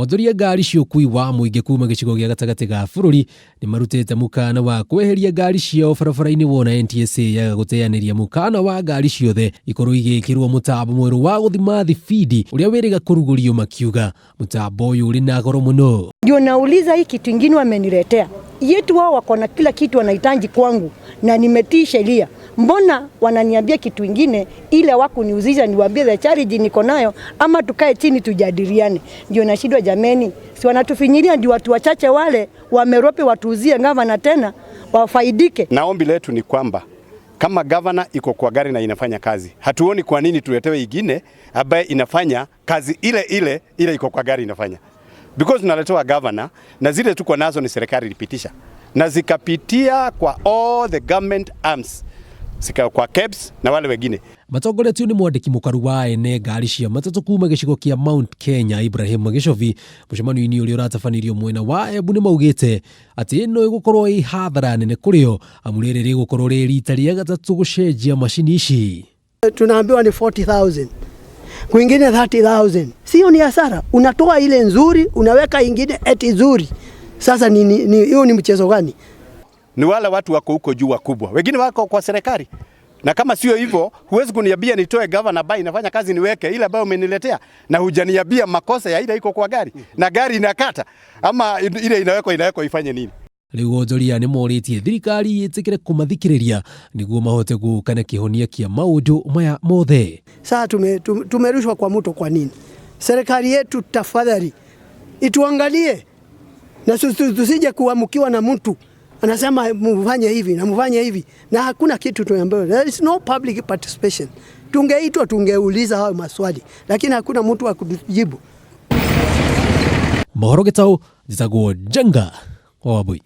Onjoria ngari cia ũkui wa mũingĩ kuma gĩcigo gĩa gatagatĩ ga bũrũri nĩ marutĩte mũkana wa kweheria ngari ciao barabara-inĩ wona NTSA yaga gũteanĩria mũkana wa ngari ciothe ikorwo igĩkĩrwo mũtambo mwerũ wa gũthima thibindi ũrĩa wĩrĩga kũrugũrio, makiuga mũtambo ũyũ ũrĩ na goro mũno. Ndio nauliza hii kitu ingine wameniletea yetu, wao wako na kila kitu wanahitaji kwangu na nimetii sheria, mbona wananiambia kitu ingine ile wakuniuzisha? Niwaambie the charge niko nayo, ama tukae chini tujadiliane? Ndio nashindwa jameni, si wanatufinyilia ndio watu wachache wale wamerope watuuzie gavana tena wafaidike. Na ombi letu ni kwamba kama gavana iko kwa gari na inafanya kazi, hatuoni kwa nini tuletewe ingine ambaye inafanya kazi ile ile ile iko kwa gari inafanya, because tunaletewa gavana na zile tuko nazo ni serikali ilipitisha na zikapitia kwa all the government arms, zika kwa KEBS na wale wengine. Matongoretio nĩ mwandĩki mũkaru wa ene ngari cia matatũ kuma gĩcigo kĩa Mount Kenya Ibrahim Gichobi, mũcemanio-inĩ ũrĩa ũratabanirio mwena wa Embu nĩ maugĩte atĩ ĩno ĩgũkorwo ĩ hathara nene kũrĩ o, amu rĩrĩ rĩgũkorwo rĩ rita rĩa gatatũ gũcenjia macini ici. Tunaambiwa ni 40,000, kwingine 30,000. Sio ni hasara? Unatoa ile nzuri unaweka ingine eti nzuri. Sasa ni ni hiyo ni mchezo gani? Ni wale watu wako huko juu wakubwa, wengine wako kwa serikali, na kama sio hivyo, huwezi kuniambia nitoe gavana ambaye inafanya kazi niweke ile ambayo umeniletea, na hujaniambia makosa ya ile iko kwa gari na gari inakata ama ile inawekwa ifanye nini? Rĩu onjoria nĩ morĩtie thirikari ĩtĩkĩre kũmathikĩrĩria nĩguo mahote gũka na kĩhonia kĩa maũndũ maya mothe. Sasa tumerushwa kwa mto kwa nini? Serikali yetu tafadhali ituangalie na tusije kuamukiwa na mtu anasema mfanye hivi na mfanye hivi na hakuna kitu tuambiwa. There is no public participation. Tungeitwa tungeuliza hayo maswali, lakini hakuna mtu wa kujibu. Mohoro Gĩtaũ, njĩtagwo Njenga wa Wambui.